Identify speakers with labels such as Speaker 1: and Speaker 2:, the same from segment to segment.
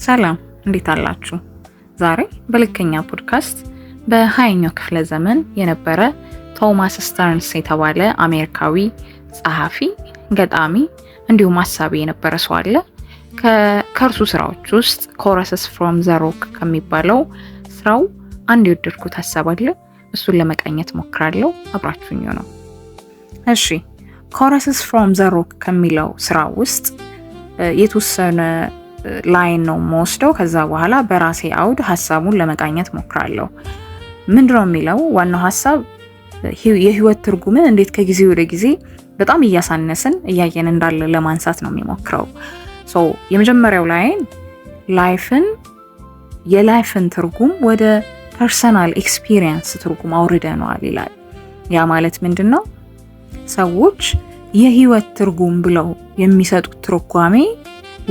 Speaker 1: ሰላም፣ እንዴት አላችሁ? ዛሬ በልከኛ ፖድካስት በ20ኛው ክፍለ ዘመን የነበረ ቶማስ ስተርንስ የተባለ አሜሪካዊ ጸሐፊ፣ ገጣሚ እንዲሁም አሳቢ የነበረ ሰው አለ። ከእርሱ ስራዎች ውስጥ Choruses from the Rock ከሚባለው ስራው አንድ የወደድኩት ሀሳብ አለ። እሱን ለመቃኘት ሞክራለሁ። አብራችሁኝ ነው። እሺ፣ Choruses from the Rock ከሚለው ስራ ውስጥ የተወሰነ line ነው የምወስደው። ከዛ በኋላ በራሴ አውድ ሀሳቡን ለመቃኘት ሞክራለሁ። ምንድነው የሚለው ዋናው ሀሳብ? የህይወት ትርጉምን እንዴት ከጊዜ ወደ ጊዜ በጣም እያሳነስን እያየን እንዳለ ለማንሳት ነው የሚሞክረው። So የመጀመሪያው line life ን የ life ን ትርጉም ወደ personal experience ትርጉም አውርደነዋል ይላል። ያ ማለት ምንድን ነው? ሰዎች የህይወት ትርጉም ብለው የሚሰጡት ትርጓሜ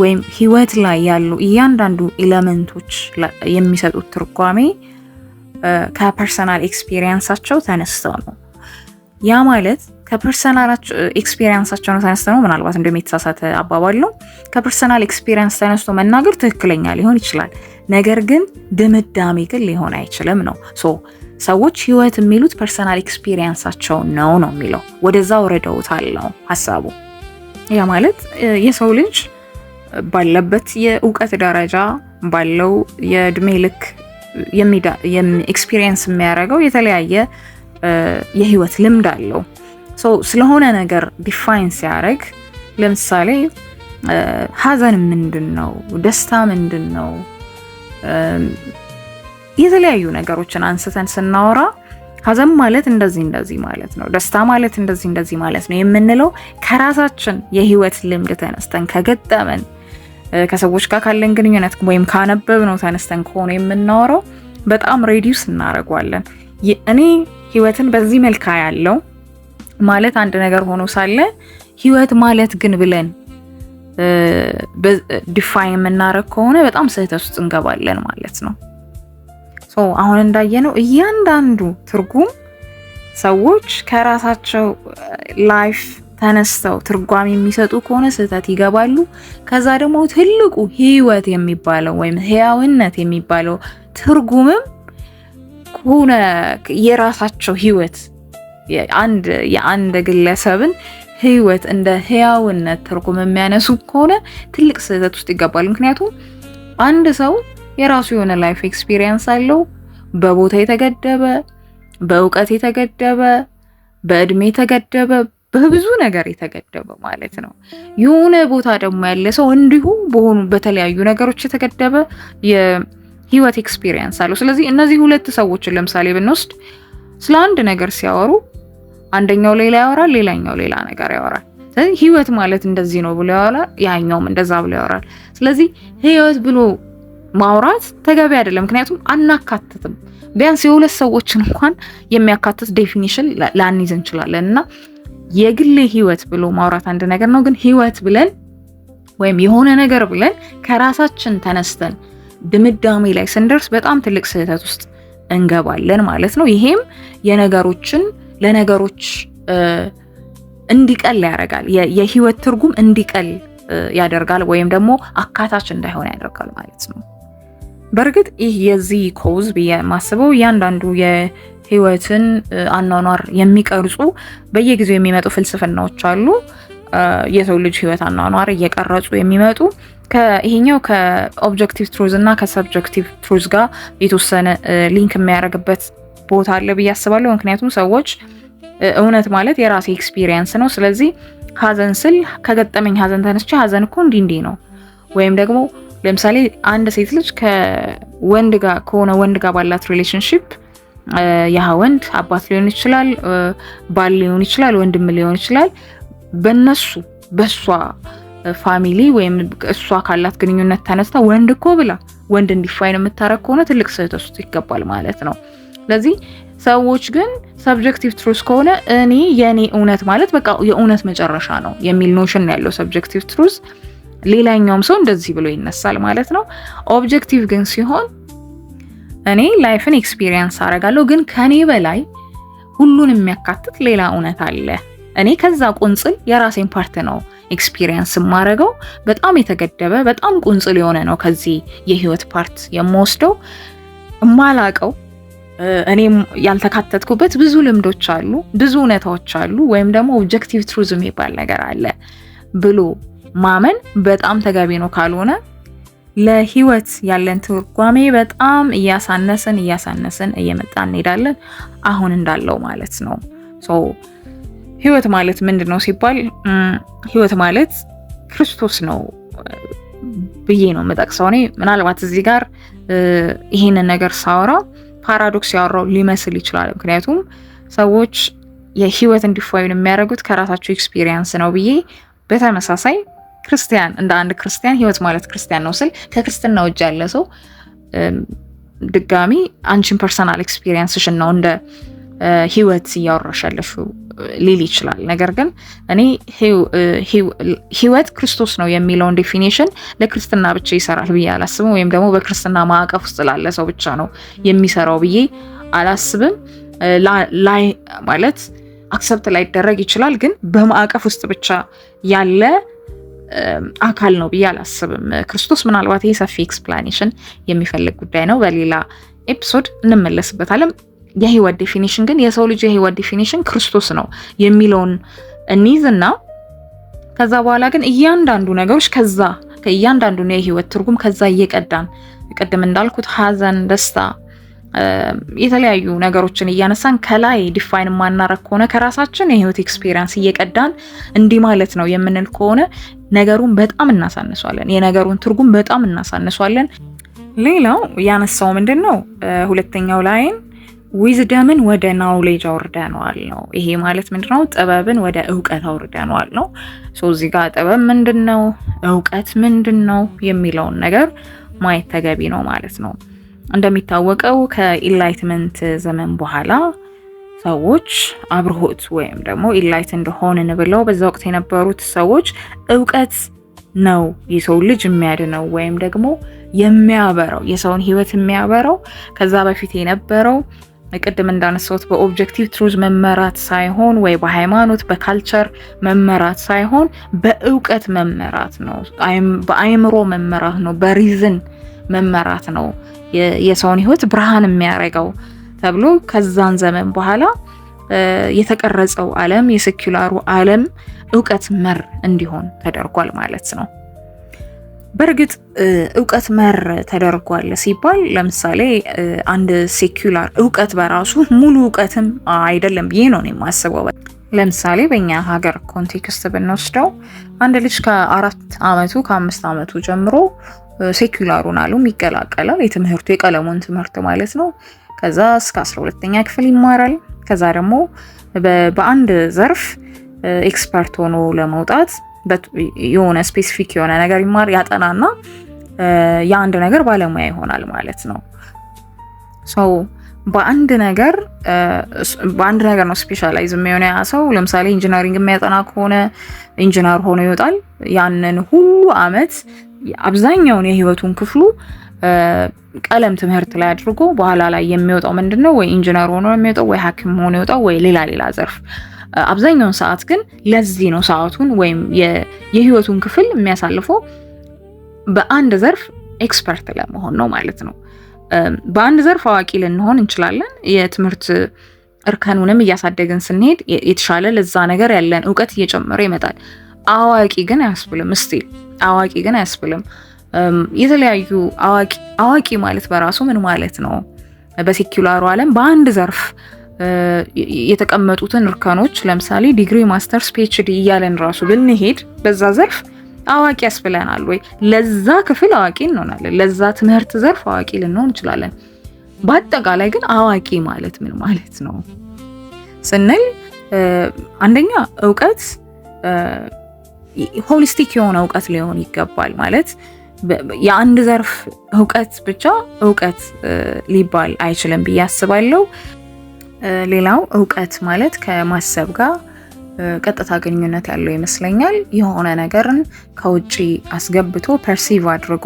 Speaker 1: ወይም ህይወት ላይ ያሉ እያንዳንዱ element ኦች የሚሰጡት ትርጓሜ ከ personal experience ኣቸው ተነስተው ነው። ያ ማለት ከ personal experience ኣቸው ነው ተነስተው ነው። ምናልባት እንደውም የተሳሳተ አባባል ነው። ከ personal experience ተነስቶ መናገር ትክክለኛ ሊሆን ይችላል። ነገር ግን ድምዳሜ ግን ሊሆን አይችልም ነው። So ሰዎች ህይወት የሚሉት personal experience ኣቸው ነው ነው የሚለው፣ ወደዛ ወረደውታል ነው ሀሳቡ። ያ ማለት የሰው ልጅ ባለበት የእውቀት ደረጃ፣ ባለው የእድሜ ልክ experience የሚያደርገው የተለያየ የህይወት ልምድ አለው። ስለሆነ ነገር define ሲያደርግ፣ ለምሳሌ ሀዘን ምንድን ነው? ደስታ ምንድን ነው? የተለያዩ ነገሮችን አንስተን ስናወራ ሀዘን ማለት እንደዚህ እንደዚህ ማለት ነው፣ ደስታ ማለት እንደዚህ እንደዚህ ማለት ነው የምንለው ከራሳችን የህይወት ልምድ ተነስተን፣ ከገጠመን፣ ከሰዎች ጋር ካለን ግንኙነት ወይም ካነበብነው ተነስተን ከሆነ የምናወራው በጣም reduce እናደርገዋለን። እኔ ህይወትን በዚህ መልክ ያለው ማለት አንድ ነገር ሆኖ ሳለ ህይወት ማለት ግን ብለን define የምናደርግ ከሆነ በጣም ስህተት ውስጥ እንገባለን ማለት ነው። So አሁን እንዳየነው እያንዳንዱ ትርጉም ሰዎች ከራሳቸው life ተነስተው ትርጓሜ የሚሰጡ ከሆነ ስህተት ይገባሉ። ከዛ ደግሞ ትልቁ ህይወት የሚባለው ወይም ህያውነት የሚባለው ትርጉምም ከሆነ የራሳቸው ህይወት፣ የአንድ ግለሰብን ህይወት እንደ ህያውነት ትርጉም የሚያነሱ ከሆነ ትልቅ ስህተት ውስጥ ይገባል። ምክንያቱም አንድ ሰው የራሱ የሆነ life experience አለው። በቦታ የተገደበ፣ በእውቀት የተገደበ፣ በእድሜ የተገደበ፣ በብዙ ነገር የተገደበ ማለት ነው። የሆነ ቦታ ደግሞ ያለ ሰው እንዲሁ በሆኑ በተለያዩ ነገሮች የተገደበ የህይወት experience አለው። ስለዚህ እነዚህ ሁለት ሰዎችን ለምሳሌ ብንወስድ ስለ አንድ ነገር ሲያወሩ አንደኛው ሌላ ያወራል፣ ሌላኛው ሌላ ነገር ያወራል። ስለዚህ ህይወት ማለት እንደዚህ ነው ብሎ ያወራል፣ ያኛውም እንደዛ ብሎ ያወራል። ስለዚህ ህይወት ብሎ ማውራት ተገቢ አይደለም፣ ምክንያቱም አናካትትም። ቢያንስ የሁለት ሰዎችን እንኳን የሚያካትት definition ላንይዝ እንችላለን። እና የግሌ ህይወት ብሎ ማውራት አንድ ነገር ነው፣ ግን ህይወት ብለን ወይም የሆነ ነገር ብለን ከራሳችን ተነስተን ድምዳሜ ላይ ስንደርስ በጣም ትልቅ ስህተት ውስጥ እንገባለን ማለት ነው። ይሄም የነገሮችን ለነገሮች እንዲቀል ያደርጋል። የህይወት ትርጉም እንዲቀል ያደርጋል ወይም ደግሞ አካታች እንዳይሆን ያደርጋል ማለት ነው። በእርግጥ ይህ የዚህ cause ብዬ የማስበው እያንዳንዱ የህይወትን አኗኗር የሚቀርጹ በየጊዜው የሚመጡ ፍልስፍናዎች አሉ። የሰው ልጅ ህይወት አኗኗር እየቀረጹ የሚመጡ፣ ይሄኛው ከ objective truth እና ከ subjective truth ጋር የተወሰነ link የሚያደርግበት ቦታ አለ ብዬ አስባለሁ። ምክንያቱም ሰዎች እውነት ማለት የራሴ experience ነው። ስለዚህ ሀዘን ስል ከገጠመኝ ሀዘን ተነስቼ ሀዘን እኮ እንዲህ እንዲህ ነው፣ ወይም ደግሞ ለምሳሌ አንድ ሴት ልጅ ከወንድ ጋር ከሆነ ወንድ ጋር ባላት relationship ያ ወንድ አባት ሊሆን ይችላል፣ ባል ሊሆን ይችላል፣ ወንድም ሊሆን ይችላል። በነሱ በሷ family ወይም እሷ ካላት ግንኙነት ተነስታ ወንድ እኮ ብላ ወንድን define የምታረግ ከሆነ ትልቅ ስህተት ውስጥ ይገባል ማለት ነው። ስለዚህ ሰዎች ግን subjective truth ከሆነ እኔ የኔ እውነት ማለት በቃ የእውነት መጨረሻ ነው የሚል notion ያለው subjective truth፣ ሌላኛውም ሰው እንደዚህ ብሎ ይነሳል ማለት ነው። Objective ግን ሲሆን እኔ life ን experience አደርጋለሁ፣ ግን ከኔ በላይ ሁሉን የሚያካትት ሌላ እውነት አለ። እኔ ከዛ ቁንጽል የራሴን part ነው Experience የማረገው በጣም የተገደበ፣ በጣም ቁንጽል የሆነ ነው። ከዚህ የህይወት part የምወስደው እማላቀው፣ እኔም ያልተካተትኩበት ብዙ ልምዶች አሉ፣ ብዙ እውነታዎች አሉ፣ ወይም ደግሞ objective truth የሚባል ነገር አለ ብሎ ማመን በጣም ተገቢ ነው። ካልሆነ ለህይወት ያለን ትርጓሜ በጣም እያሳነስን እያሳነስን እየመጣን እንሄዳለን፣ አሁን እንዳለው ማለት ነው። So ህይወት ማለት ምንድን ነው ሲባል ህይወት ማለት ክርስቶስ ነው ብዬ ነው የምጠቅሰው። እኔ ምናልባት እዚህ ጋር ይሄንን ነገር ሳወራ paradox ያወራው ሊመስል ይችላል። ምክንያቱም ሰዎች የህይወትን define የሚያደርጉት ከራሳቸው experience ነው ብዬ፣ በተመሳሳይ ክርስቲያን፣ እንደ አንድ ክርስቲያን ህይወት ማለት ክርስቲያን ነው ስል ከክርስትና ውጭ ያለ ሰው ድጋሚ አንቺን personal experience ሽን ነው እንደ ህይወት እያወራሽ ያለሽው ሊል ይችላል። ነገር ግን እኔ ህይወት ክርስቶስ ነው የሚለውን definition ለክርስትና ብቻ ይሰራል ብዬ አላስብም፣ ወይም ደግሞ በክርስትና ማዕቀፍ ውስጥ ላለ ሰው ብቻ ነው የሚሰራው ብዬ አላስብም። ላይ ማለት accept ላይደረግ ይችላል፣ ግን በማዕቀፍ ውስጥ ብቻ ያለ አካል ነው ብዬ አላስብም። ክርስቶስ ምናልባት ይሄ ሰፊ explanation የሚፈልግ ጉዳይ ነው። በሌላ episode እንመለስበታለን። የህይወት definition ግን፣ የሰው ልጅ የህይወት definition ክርስቶስ ነው የሚለውን እንይዝና ከዛ በኋላ ግን እያንዳንዱ ነገሮች ከዛ፣ ከእያንዳንዱ የህይወት ትርጉም ከዛ እየቀዳን፣ ቅድም እንዳልኩት ሀዘን፣ ደስታ፣ የተለያዩ ነገሮችን እያነሳን ከላይ define የማናረግ ከሆነ፣ ከራሳችን የህይወት experience እየቀዳን እንዲህ ማለት ነው የምንል ከሆነ ነገሩን በጣም እናሳንሷለን። የነገሩን ትርጉም በጣም እናሳንሷለን። ሌላው ያነሳው ምንድን ነው? ሁለተኛው line wisdom ን ወደ knowledge አውርደነዋል ነው። ይሄ ማለት ምንድነው? ጥበብን ወደ እውቀት አውርደነዋል ነው። So እዚህ ጋር ጥበብ ምንድን ነው፣ እውቀት ምንድን ነው የሚለውን ነገር ማየት ተገቢ ነው ማለት ነው። እንደሚታወቀው ከ Enlightenment ዘመን በኋላ ሰዎች አብርሆት ወይም ደግሞ enlightened ሆንን ብለው በዛ ወቅት የነበሩት ሰዎች እውቀት ነው የሰው ልጅ የሚያድነው ወይም ደግሞ የሚያበራው፣ የሰውን ህይወት የሚያበራው፣ ከዛ በፊት የነበረው ቅድም እንዳነሳሁት በ objective truth መመራት ሳይሆን ወይ በሃይማኖት፣ በ culture መመራት ሳይሆን በእውቀት መመራት ነው፣ በአይምሮ መመራት ነው፣ በ reason መመራት ነው የሰውን ህይወት ብርሃን የሚያደርገው ተብሎ ከዛን ዘመን በኋላ የተቀረጸው ዓለም፣ የ secular ኡ ዓለም እውቀት መር እንዲሆን ተደርጓል ማለት ነው። በእርግጥ እውቀት መር ተደርጓል ሲባል ለምሳሌ አንድ secular እውቀት በራሱ ሙሉ እውቀትም አይደለም ብዬ ነው የማስበው። ለምሳሌ በእኛ ሀገር context ብንወስደው አንድ ልጅ ከ4 አመቱ፣ ከ5 አመቱ ጀምሮ secular ኡን ዓለም ይቀላቀላል። የትምህርቱ የቀለሙን ትምህርት ማለት ነው። ከዛ እስከ 12ኛ ክፍል ይማራል። ከዛ ደግሞ በአንድ ዘርፍ expert ሆኖ ለመውጣት የሆነ specific የሆነ ነገር ይማር፣ ያጠናና የአንድ ነገር ባለሙያ ይሆናል ማለት ነው። So በአንድ ነገር ነው specialize የሚሆነ ያ ሰው። ለምሳሌ engineering የሚያጠና ከሆነ ኢንጂነር ሆኖ ይወጣል። ያንን ሁሉ አመት፣ አብዛኛውን የህይወቱን ክፍሉ ቀለም ትምህርት ላይ አድርጎ በኋላ ላይ የሚወጣው ምንድን ነው? ወይ ኢንጂነር ሆኖ የሚወጣው፣ ወይ ሐኪም ሆኖ ይወጣው፣ ወይ ሌላ ሌላ ዘርፍ። አብዛኛውን ሰዓት ግን ለዚህ ነው ሰዓቱን ወይም የህይወቱን ክፍል የሚያሳልፈው፣ በአንድ ዘርፍ expert ለመሆን ነው ማለት ነው። በአንድ ዘርፍ አዋቂ ልንሆን እንችላለን። የትምህርት እርከኑንም እያሳደግን ስንሄድ የተሻለ ለዛ ነገር ያለን እውቀት እየጨመረ ይመጣል። አዋቂ ግን አያስብልም። Still አዋቂ ግን አያስብልም። የተለያዩ አዋቂ፣ አዋቂ ማለት በራሱ ምን ማለት ነው? በ secular ኡ ዓለም በአንድ ዘርፍ የተቀመጡትን እርከኖች ለምሳሌ ዲግሪ፣ masters፣ PhD እያለን ራሱ ብንሄድ በዛ ዘርፍ አዋቂ ያስብለናል ወይ? ለዛ ክፍል አዋቂ እንሆናለን። ለዛ ትምህርት ዘርፍ አዋቂ ልንሆን እንችላለን። በአጠቃላይ ግን አዋቂ ማለት ምን ማለት ነው ስንል አንደኛ እውቀት holistic የሆነ እውቀት ሊሆን ይገባል። ማለት የአንድ ዘርፍ እውቀት ብቻ እውቀት ሊባል አይችልም ብዬ አስባለሁ። ሌላው እውቀት ማለት ከማሰብ ጋር ቀጥታ ግንኙነት ያለው ይመስለኛል። የሆነ ነገርን ከውጭ አስገብቶ perceive አድርጎ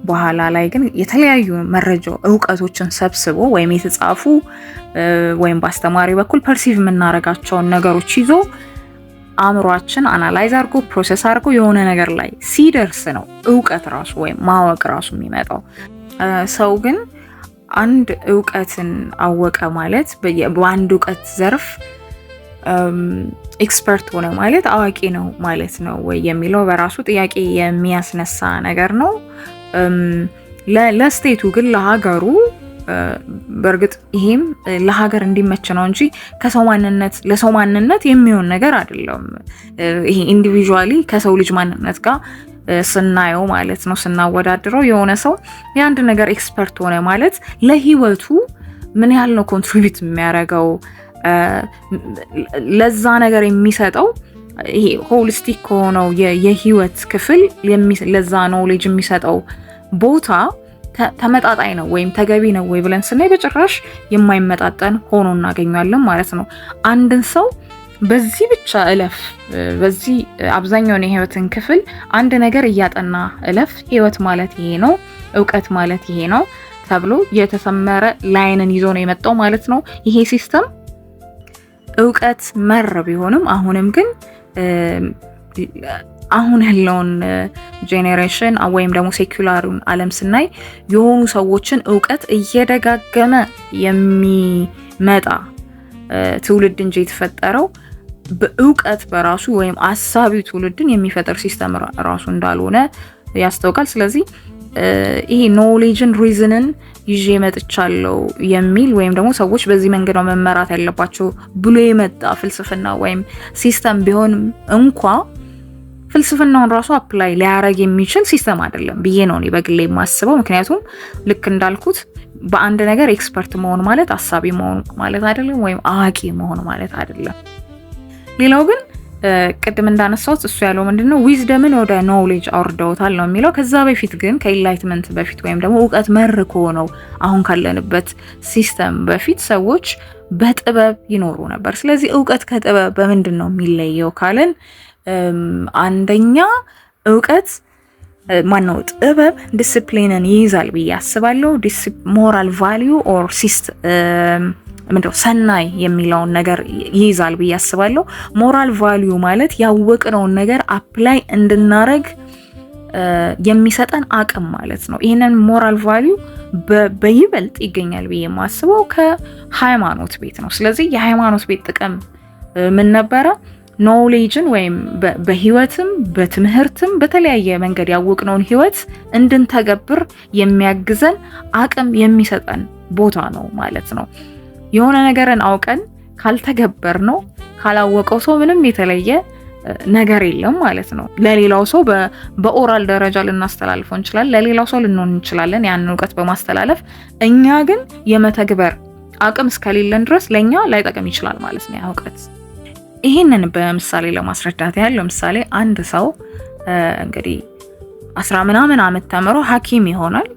Speaker 1: በኋላ ላይ ግን የተለያዩ መረጃ እውቀቶችን ሰብስቦ ወይም የተጻፉ ወይም በአስተማሪ በኩል perceive የምናደርጋቸውን ነገሮች ይዞ አእምሯችን analyze አድርጎ process አድርጎ የሆነ ነገር ላይ ሲደርስ ነው እውቀት ራሱ ወይም ማወቅ ራሱ የሚመጣው። ሰው ግን አንድ እውቀትን አወቀ ማለት፣ በአንድ እውቀት ዘርፍ expert ሆነ ማለት አዋቂ ነው ማለት ነው ወይ የሚለው በራሱ ጥያቄ የሚያስነሳ ነገር ነው። ለ state ኡ ግን፣ ለሀገሩ በእርግጥ ይሄም ለሀገር እንዲመች ነው እንጂ ከሰው ማንነት ለሰው ማንነት የሚሆን ነገር አይደለም። ይሄ individually ከሰው ልጅ ማንነት ጋር ስናየው ማለት ነው፣ ስናወዳድረው የሆነ ሰው የአንድ ነገር expert ሆነ ማለት ለህይወቱ ምን ያህል ነው contribute የሚያደርገው፣ ለዛ ነገር የሚሰጠው ይሄ holistic ከሆነው የህይወት ክፍል ለዛ knowledge የሚሰጠው ቦታ ተመጣጣኝ ነው ወይም ተገቢ ነው ወይ ብለን ስናይ በጭራሽ የማይመጣጠን ሆኖ እናገኘዋለን ማለት ነው። አንድን ሰው በዚህ ብቻ እለፍ፣ በዚህ አብዛኛውን የህይወትን ክፍል አንድ ነገር እያጠና እለፍ፣ ህይወት ማለት ይሄ ነው፣ እውቀት ማለት ይሄ ነው ተብሎ የተሰመረ line ን ይዞ ነው የመጣው ማለት ነው። ይሄ system እውቀት መር ቢሆንም አሁንም ግን አሁን ያለውን generation ወይም ደግሞ secular ኡን ዓለም ስናይ የሆኑ ሰዎችን እውቀት እየደጋገመ የሚመጣ ትውልድ እንጂ የተፈጠረው በእውቀት በራሱ ወይም አሳቢ ትውልድን የሚፈጥር system ራሱ እንዳልሆነ ያስታውቃል። ስለዚህ ይሄ knowledge ን reason ን ይዤ መጥቻለሁ የሚል ወይም ደግሞ ሰዎች በዚህ መንገድ ነው መመራት ያለባቸው ብሎ የመጣ ፍልስፍና ወይም system ቢሆንም እንኳ ፍልስፍናውን ራሱ apply ሊያረግ የሚችል system አይደለም ብዬ ነው እኔ በግሌ የማስበው። ምክንያቱም ልክ እንዳልኩት በአንድ ነገር expert መሆን ማለት አሳቢ መሆን ማለት አይደለም፣ ወይም አዋቂ መሆን ማለት አይደለም። ሌላው ግን ቅድም እንዳነሳሁት እሱ ያለው ምንድነው፣ wisdom ን ወደ knowledge አውርደውታል ነው የሚለው። ከዛ በፊት ግን፣ ከ enlightenment በፊት ወይም ደግሞ እውቀት መር ከሆነው አሁን ካለንበት system በፊት ሰዎች በጥበብ ይኖሩ ነበር። ስለዚህ እውቀት ከጥበብ በምንድን ነው የሚለየው ካልን አንደኛ እውቀት ማነው ጥበብ ዲስፕሊንን ይይዛል ብዬ አስባለሁ። Moral value or ሲስት ምንድነው ሰናይ የሚለውን ነገር ይይዛል ብዬ አስባለሁ። Moral value ማለት ያወቅነውን ነገር apply እንድናረግ የሚሰጠን አቅም ማለት ነው። ይህንን moral value በይበልጥ ይገኛል ብዬ የማስበው ከሃይማኖት ቤት ነው። ስለዚህ የሃይማኖት ቤት ጥቅም ምን ነበረ? Knowledge ን ወይም በህይወትም በትምህርትም በተለያየ መንገድ ያወቅነውን ህይወት እንድንተገብር የሚያግዘን አቅም የሚሰጠን ቦታ ነው ማለት ነው። የሆነ ነገርን አውቀን ካልተገበርነው ካላወቀው ሰው ምንም የተለየ ነገር የለም ማለት ነው። ለሌላው ሰው በ oral ደረጃ ልናስተላልፈው እንችላለን፣ ለሌላው ሰው ልንሆን እንችላለን ያንን እውቀት በማስተላለፍ። እኛ ግን የመተግበር አቅም እስከሌለን ድረስ ለእኛ ላይጠቅም ይችላል ማለት ነው ያ እውቀት። ይህንን በምሳሌ ለማስረዳት ያህል ለምሳሌ አንድ ሰው እንግዲህ 10 ምናምን ዓመት ተምሮ ሐኪም ይሆናል።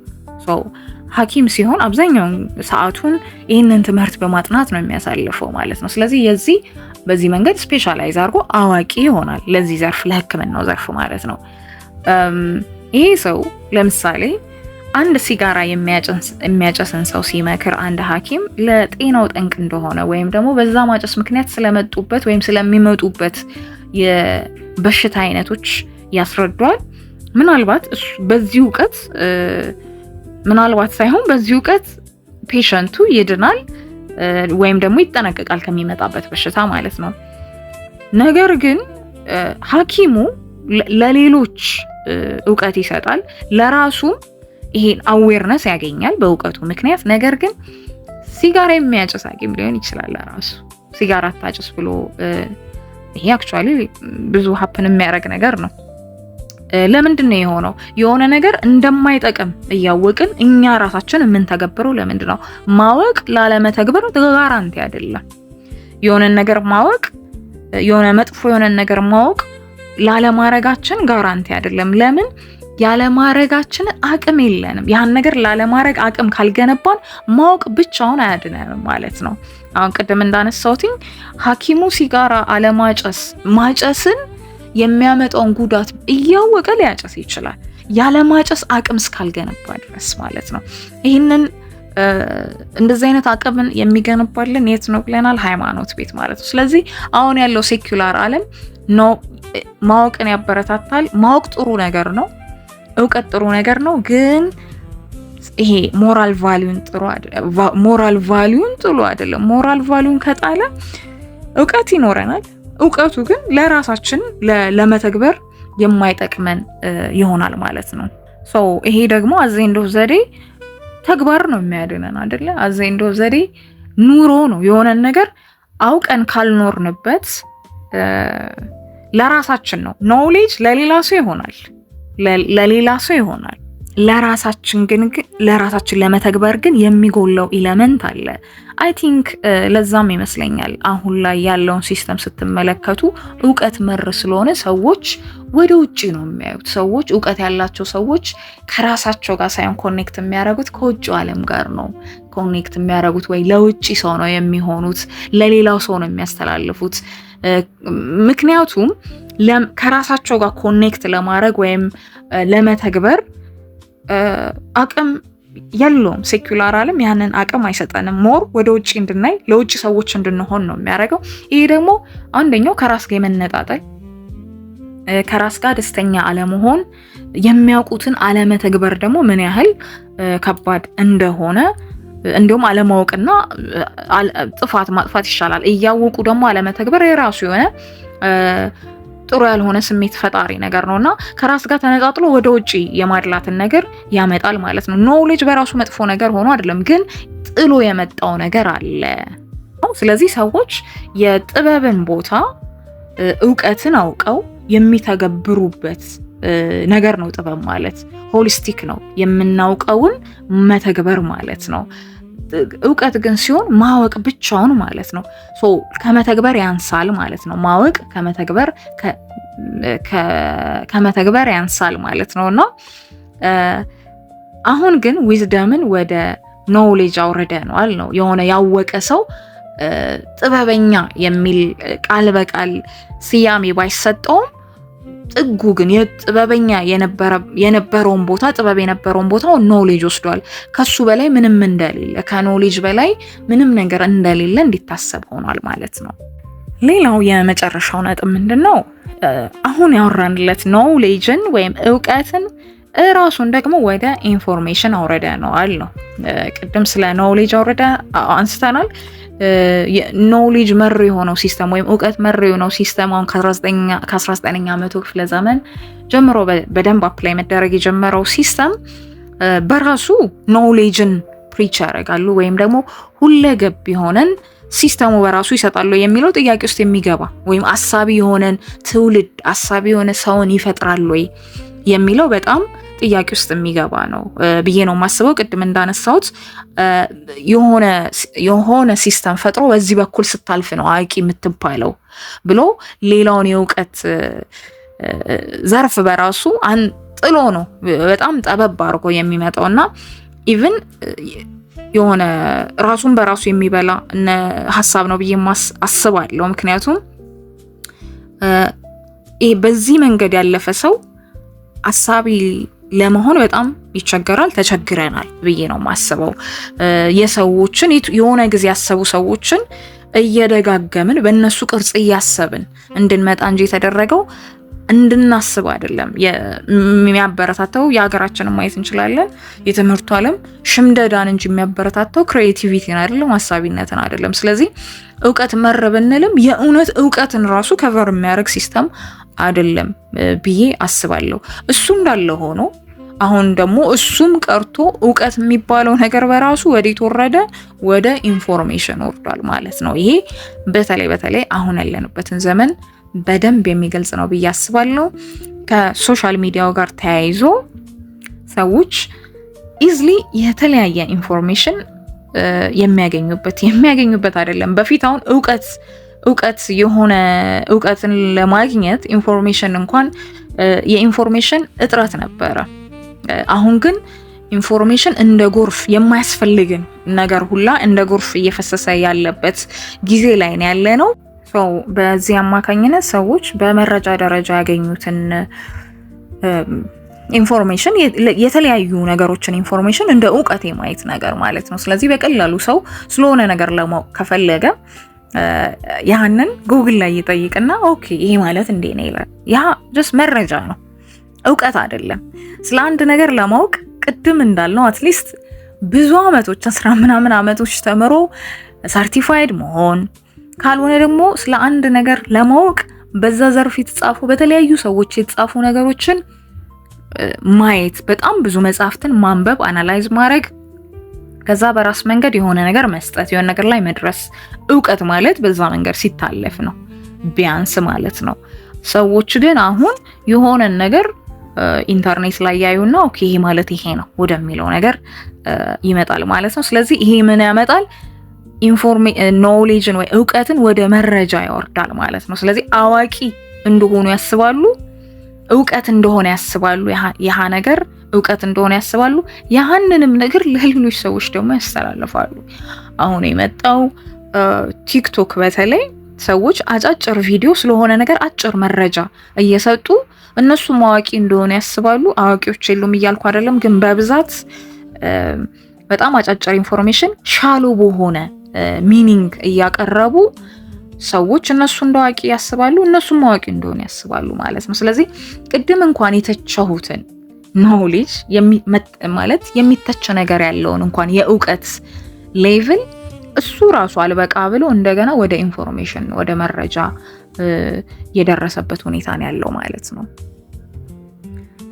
Speaker 1: ሐኪም ሲሆን አብዛኛውን ሰዓቱን ይህንን ትምህርት በማጥናት ነው የሚያሳልፈው ማለት ነው። ስለዚህ በዚህ መንገድ specialize አድርጎ አዋቂ ይሆናል ለዚህ ዘርፍ፣ ለሕክምናው ዘርፍ ማለት ነው። ይሄ ሰው ለምሳሌ አንድ ሲጋራ የሚያጨስን ሰው ሲመክር አንድ ሐኪም ለጤናው ጠንቅ እንደሆነ ወይም ደግሞ በዛ ማጨስ ምክንያት ስለመጡበት ወይም ስለሚመጡበት የበሽታ አይነቶች ያስረዷል። ምናልባት በዚህ እውቀት፣ ምናልባት ሳይሆን በዚህ እውቀት patient ኡ ይድናል ወይም ደግሞ ይጠነቀቃል ከሚመጣበት በሽታ ማለት ነው። ነገር ግን ሐኪሙ ለሌሎች እውቀት ይሰጣል፣ ለራሱም ይሄን awareness ያገኛል በእውቀቱ ምክንያት። ነገር ግን ሲጋራ የሚያጨስ ሐኪም ሊሆን ይችላል ለራሱ ሲጋራ አታጭስ ብሎ፣ ይሄ actually ብዙ happen የሚያደርግ ነገር ነው። ለምንድን ነው የሆነው? የሆነ ነገር እንደማይጠቅም እያወቅን እኛ ራሳችን የምንተገብረው ለምንድን ነው? ማወቅ ላለመተግበር guarantee አይደለም። የሆነ ነገር ማወቅ፣ የሆነ መጥፎ የሆነ ነገር ማወቅ ላለማረጋችን guarantee አይደለም። ለምን? ያለማረጋችን አቅም የለንም። ያን ነገር ላለማረግ አቅም ካልገነባን ማወቅ ብቻውን አያድነንም ማለት ነው። አሁን ቅድም እንዳነሳሁትኝ ሐኪሙ ሲጋራ አለማጨስ ማጨስን የሚያመጣውን ጉዳት እያወቀ ሊያጨስ ይችላል። ያለማጨስ አቅም እስካልገነባ ድረስ ማለት ነው። ይህንን እንደዚህ አይነት አቅምን የሚገነባልን የት ነው ብለናል? ሃይማኖት ቤት ማለት ነው። ስለዚህ አሁን ያለው secular ዓለም ነው ማወቅን ያበረታታል። ማወቅ ጥሩ ነገር ነው፣ እውቀት ጥሩ ነገር ነው። ግን ይሄ moral value ን ጥሎ አይደለም። Moral value ን ከጣለ እውቀት ይኖረናል። እውቀቱ ግን ለራሳችን ለመተግበር የማይጠቅመን ይሆናል ማለት ነው። So ይሄ ደግሞ at the end of the day ተግባር ነው የሚያድነን አይደለ? At the end of the day ኑሮ ነው። የሆነን ነገር አውቀን ካልኖርንበት ለራሳችን ነው። Knowledge ለሌላ ሰው ይሆናል፣ ለሌላ ሰው ይሆናል። ለራሳችን ግን ለራሳችን ለመተግበር ግን የሚጎለው element አለ። I think ለዛም ይመስለኛል አሁን ላይ ያለውን system ስትመለከቱ እውቀት መር ስለሆነ ሰዎች ወደ ውጭ ነው የሚያዩት። ሰዎች፣ እውቀት ያላቸው ሰዎች ከራሳቸው ጋር ሳይሆን connect የሚያደርጉት ከውጭ ዓለም ጋር ነው connect የሚያደርጉት፣ ወይ ለውጭ ሰው ነው የሚሆኑት፣ ለሌላው ሰው ነው የሚያስተላልፉት። ምክንያቱም ከራሳቸው ጋር connect ለማድረግ ወይም ለመተግበር አቅም የለውም። Secular ዓለም ያንን አቅም አይሰጠንም። More ወደ ውጭ እንድናይ፣ ለውጭ ሰዎች እንድንሆን ነው የሚያደርገው። ይሄ ደግሞ አንደኛው ከራስ ጋር የመነጣጠል፣ ከራስ ጋር ደስተኛ አለመሆን፣ የሚያውቁትን አለመተግበር ደግሞ ምን ያህል ከባድ እንደሆነ፣ እንዲሁም አለማወቅና ጥፋት ማጥፋት ይሻላል። እያወቁ ደግሞ አለመተግበር የራሱ የሆነ ጥሩ ያልሆነ ስሜት ፈጣሪ ነገር ነው እና ከራስ ጋር ተነጣጥሎ ወደ ውጭ የማድላትን ነገር ያመጣል ማለት ነው። Knowledge በራሱ መጥፎ ነገር ሆኖ አይደለም፣ ግን ጥሎ የመጣው ነገር አለ። ስለዚህ ሰዎች የጥበብን ቦታ እውቀትን አውቀው የሚተገብሩበት ነገር ነው። ጥበብ ማለት holistic ነው፣ የምናውቀውን መተግበር ማለት ነው። እውቀት ግን ሲሆን ማወቅ ብቻውን ማለት ነው። So ከመተግበር ያንሳል ማለት ነው። ማወቅ ከመተግበር ያንሳል ማለት ነው። እና አሁን ግን wisdom ን ወደ knowledge አውርደነዋል ነው። የሆነ ያወቀ ሰው ጥበበኛ የሚል ቃል በቃል ስያሜ ባይሰጠውም ጥጉ ግን የጥበበኛ የነበረውን ቦታ፣ ጥበብ የነበረውን ቦታ knowledge ወስዷል። ከሱ በላይ ምንም እንደሌለ፣ ከ knowledge በላይ ምንም ነገር እንደሌለ እንዲታሰብ ሆኗል ማለት ነው። ሌላው የመጨረሻው ነጥብ ምንድን ነው? አሁን ያወራንለት knowledge ን ወይም እውቀትን እራሱን ደግሞ ወደ information አውርደነዋል ነው። ቅድም ስለ knowledge አውርደ አንስተናል። Knowledge መር የሆነው system ወይም እውቀት መር የሆነው system አሁን ከ19ኛ መቶ ክፍለ ዘመን ጀምሮ በደንብ apply መደረግ የጀመረው system በራሱ knowledge ን preach ያደርጋሉ ወይም ደግሞ ሁለገብ የሆነን system ኡ በራሱ ይሰጣሉ የሚለው ጥያቄ ውስጥ የሚገባ፣ ወይም አሳቢ የሆነን ትውልድ፣ አሳቢ የሆነ ሰውን ይፈጥራል ወይ የሚለው በጣም ጥያቄ ውስጥ የሚገባ ነው ብዬ ነው የማስበው። ቅድም እንዳነሳሁት የሆነ system ፈጥሮ በዚህ በኩል ስታልፍ ነው አዋቂ የምትባለው ብሎ ሌላውን የእውቀት ዘርፍ በራሱ ጥሎ ነው በጣም ጠበብ አድርጎ የሚመጣው እና even የሆነ ራሱን በራሱ የሚበላ ሀሳብ ነው ብዬ አስባለሁ። ምክንያቱም ይሄ በዚህ መንገድ ያለፈ ሰው አሳቢ ለመሆን በጣም ይቸገራል። ተቸግረናል ብዬ ነው የማስበው። የሰዎችን የሆነ ጊዜ ያሰቡ ሰዎችን እየደጋገምን በእነሱ ቅርጽ እያሰብን እንድንመጣ እንጂ የተደረገው እንድናስብ አይደለም የሚያበረታተው። የሀገራችንን ማየት እንችላለን። የትምህርቱ ዓለም ሽምደዳን እንጂ የሚያበረታተው creativity ን አይደለም፣ አሳቢነትን አይደለም። ስለዚህ እውቀት መር ብንልም የእውነት እውቀትን ራሱ cover የሚያደርግ system አይደለም ብዬ አስባለሁ። እሱ እንዳለ ሆኖ አሁን ደግሞ እሱም ቀርቶ እውቀት የሚባለው ነገር በራሱ ወዴት ወረደ? ወደ information ወርዷል ማለት ነው። ይሄ በተለይ በተለይ አሁን ያለንበትን ዘመን በደንብ የሚገልጽ ነው ብዬ አስባለሁ። ከ social media ው ጋር ተያይዞ ሰዎች easily የተለያየ information የሚያገኙበት አይደለም። በፊት አሁን እውቀት የሆነ እውቀትን ለማግኘት information እንኳን የ information እጥረት ነበረ። አሁን ግን information እንደ ጎርፍ፣ የማያስፈልግን ነገር ሁላ እንደ ጎርፍ እየፈሰሰ ያለበት ጊዜ ላይ ነው ያለነው። በዚህ አማካኝነት ሰዎች በመረጃ ደረጃ ያገኙትን Information፣ የተለያዩ ነገሮችን information እንደ እውቀት የማየት ነገር ማለት ነው። ስለዚህ በቀላሉ ሰው ስለሆነ ነገር ለማወቅ ከፈለገ ያንን ጉግል ላይ ይጠይቅና okay ይሄ ማለት እንዴ ነው ይላል። ያ just መረጃ ነው፣ እውቀት አይደለም። ስለ አንድ ነገር ለማወቅ ቅድም እንዳልነው at least ብዙ አመቶች፣ 10 ምናምን አመቶች ተምሮ certified መሆን፣ ካልሆነ ደግሞ ስለ አንድ ነገር ለማወቅ በዛ ዘርፍ የተጻፉ፣ በተለያዩ ሰዎች የተጻፉ ነገሮችን ማየት፣ በጣም ብዙ መጽሐፍትን ማንበብ፣ analyze ማድረግ፣ ከዛ በራስ መንገድ የሆነ ነገር መስጠት፣ የሆነ ነገር ላይ መድረስ። እውቀት ማለት በዛ መንገድ ሲታለፍ ነው ቢያንስ ማለት ነው። ሰዎች ግን አሁን የሆነን ነገር ኢንተርኔት ላይ ያዩና okay ይሄ ማለት ይሄ ነው ወደሚለው ነገር ይመጣል ማለት ነው። ስለዚህ ይሄ ምን ያመጣል? Knowledge ን ወይ እውቀትን ወደ መረጃ ያወርዳል ማለት ነው። ስለዚህ አዋቂ እንደሆኑ ያስባሉ፣ እውቀት እንደሆነ ያስባሉ፣ ያህ ነገር እውቀት እንደሆነ ያስባሉ። ያህንንም ነገር ለሌሎች ሰዎች ደግሞ ያስተላልፋሉ። አሁን የመጣው ቲክቶክ በተለይ ሰዎች አጫጭር ቪዲዮ ስለሆነ ነገር አጭር መረጃ እየሰጡ እነሱም አዋቂ እንደሆነ ያስባሉ። አዋቂዎች የሉም እያልኩ አይደለም፣ ግን በብዛት በጣም አጫጭር information shallow በሆነ meaning እያቀረቡ ሰዎች እነሱ እንደ አዋቂ ያስባሉ፣ እነሱም አዋቂ እንደሆነ ያስባሉ ማለት ነው። ስለዚህ ቅድም እንኳን የተቸሁትን knowledge ማለት የሚተች ነገር ያለውን እንኳን የእውቀት level እሱ ራሱ አልበቃ ብሎ እንደገና ወደ information፣ ወደ መረጃ የደረሰበት ሁኔታ ነው ያለው ማለት ነው።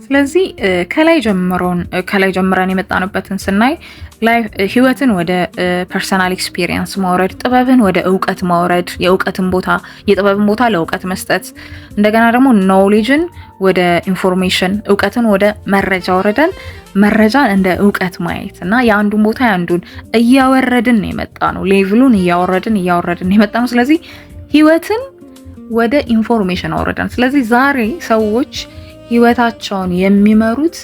Speaker 1: ስለዚህ ከላይ ጀምረን የመጣንበትን ስናይ ህይወትን ወደ personal experience ማውረድ፣ ጥበብን ወደ እውቀት ማውረድ፣ የእውቀትን ቦታ የጥበብን ቦታ ለእውቀት መስጠት፣ እንደገና ደግሞ knowledge ን ወደ information፣ እውቀትን ወደ መረጃ አውርደን መረጃን እንደ እውቀት ማየት እና የአንዱን ቦታ የአንዱን እያወረድን የመጣ ነው። Level ኡን እያወረድን እያወረድን የመጣ ነው። ስለዚህ ህይወትን ወደ information አውርደን፣ ስለዚህ ዛሬ ሰዎች ህይወታቸውን የሚመሩት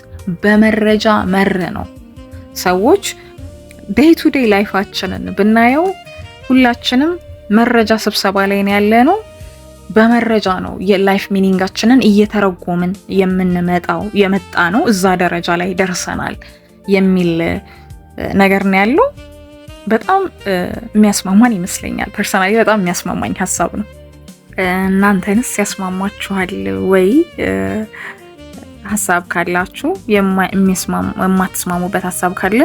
Speaker 1: በመረጃ መር ነው። ሰዎች day to day life ኣችንን ብናየው ሁላችንም መረጃ ስብሰባ ላይ ነው ያለነው። በመረጃ ነው የ life meaning ኣችንን እየተረጎምን የምንመጣው፣ የመጣነው፣ እዛ ደረጃ ላይ ደርሰናል የሚል ነገር ነው ያለው። በጣም የሚያስማማን ይመስለኛል። Personally በጣም የሚያስማማኝ ሀሳብ ነው። እናንተንስ ያስማማችኋል ወይ? ሀሳብ ካላችሁ፣ የማትስማሙበት ሀሳብ ካለ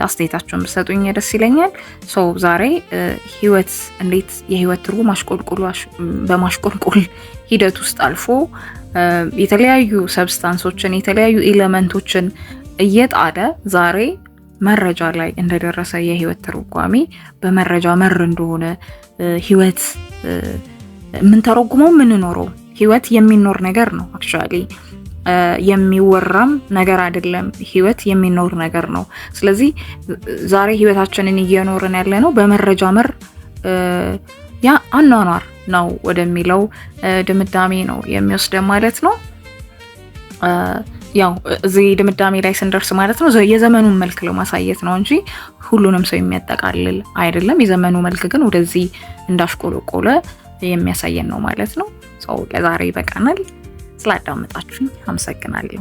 Speaker 1: አስተያየታችሁን ብትሰጡኝ ደስ ይለኛል። So ዛሬ ህይወት እንዴት የህይወት ትርጉም አሽቆልቁሎ፣ በማሽቆልቆል ሂደት ውስጥ አልፎ የተለያዩ substance ኦችን፣ የተለያዩ element ኦችን እየጣለ ዛሬ መረጃ ላይ እንደደረሰ፣ የህይወት ትርጓሜ በመረጃ መር እንደሆነ፣ ህይወት የምንተረጉመው የምንኖረው፣ ህይወት የሚኖር ነገር ነው። Actually የሚወራም ነገር አይደለም። ህይወት የሚኖር ነገር ነው። ስለዚህ ዛሬ ህይወታችንን እየኖርን ያለነው በመረጃ መር ያ አኗኗር ነው ወደሚለው ድምዳሜ ነው የሚወስደን ማለት ነው። ያው እዚህ ድምዳሜ ላይ ስንደርስ ማለት ነው የዘመኑን መልክ ለማሳየት ነው እንጂ ሁሉንም ሰው የሚያጠቃልል አይደለም። የዘመኑ መልክ ግን ወደዚህ እንዳሽቆለቆለ የሚያሳየን ነው ማለት ነው። So ለዛሬ ይበቃናል። ስላዳመጣችሁኝ አመሰግናለሁ።